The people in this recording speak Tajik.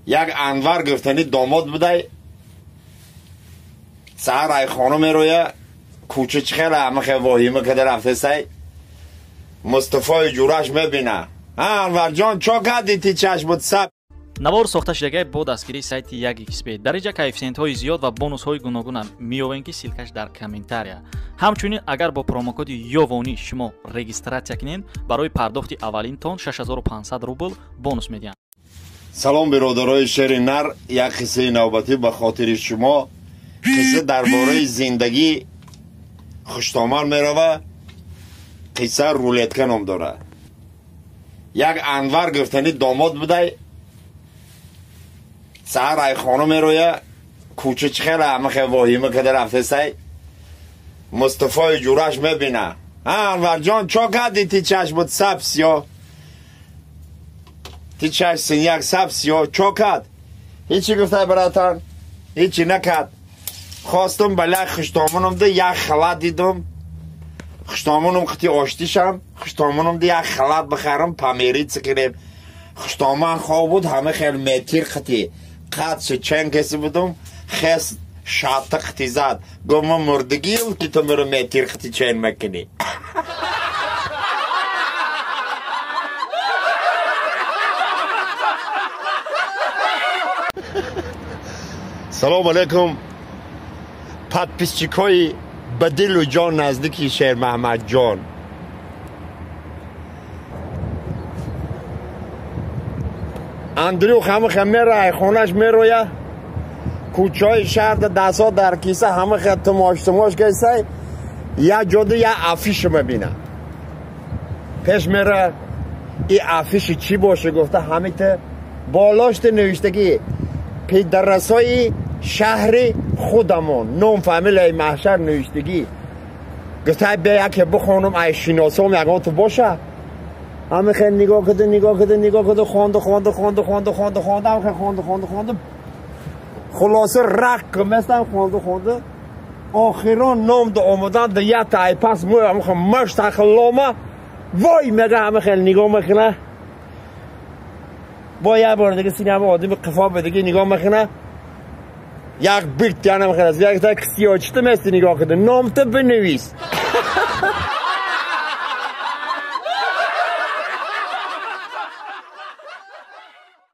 Як Анвар гуфтани домод будай, саҳар ай хона мероя, кӯча чӣ хела ҳама воҳима када рафтесай, Мустафои ҷураш мебина. Анварҷон, чо кардӣ, ти чашмут саб? Навор сохта шудагай бо дастгирии сайти 1xb. Дар инҷа коэффисиентҳои зиёд ва бонусҳои гуногунам меёвем, ки ссылка ш дар комментария. Ҳамчунин агар бо промокоди Ёвонӣ шумо регистрация кунед, барои пардохти аввалинтон 6500 рубл бонус медиҳанд. Салом, биродарои шери нар, як қиссаи навбатӣ ба хотири шумо. Қисса дар бораи зиндагӣ хуштомар мерава. Қисса рулетка ном дорад. Як Анвар гуфтани домод будай, саҳар ай хона мероя, кӯча чӣ хела ҳама воҳима када рафтесай, Мустафои ҷураш мебина. Анварҷон, чо кардӣ, ти чашмут саб сиё, ти чашм синяк саб сиё, чо кард? Ҳичи, гуфтай, братан, ҳичи накард. Хостум ба як хуштомонумда як халат дидум, хуштомонум қити оштишам, хуштомонумда як халат бихарам, помириться кунем. Хуштоман хоб буд, ҳама хел метир қити қадши чен кеси будум, хес шатта қити зад, гуфт: ман мурдагиам, ки ту маро метир қити чен мекунӣ. Салому алейкум, подписчик ҳои ба дилу ҷон наздики Шермаҳмадҷон. Андрюх ҳамаха мера, хонаш мероя, кӯчаҳои шаҳр, дастҳо дар киса, ҳамаха тумош тумош кесай, як ҷода як афиша мебина. Пеш мера, и афиши чӣ боше гуфта, ҳамита болошта навиштагӣ: пидарасои шаҳри худамон, ном, фамилияи маҳшар навиштагӣ. Гуфта, бия яке бихонам, ай шиносом ягон ту боша. Ҳама хел нигоҳ куда, нигоҳ куда, нигоҳ куда, хонду, хонду, хонду, хонду, хонду, хонду, ҳама хел хонду, хонду, хонду, хулоса рақ куместам, хонду, хонду, охирон ном да омадан да як ай пас мӯй ҳама хел машт лома вой мега, ҳама хел нигоҳ мекуна, бо як бор дига сини ҳама одами қифо бедиги нигоҳ мекуна, як бирт янам хел аст, як так сиёчита мести нигоҳ куда, номта бинавис.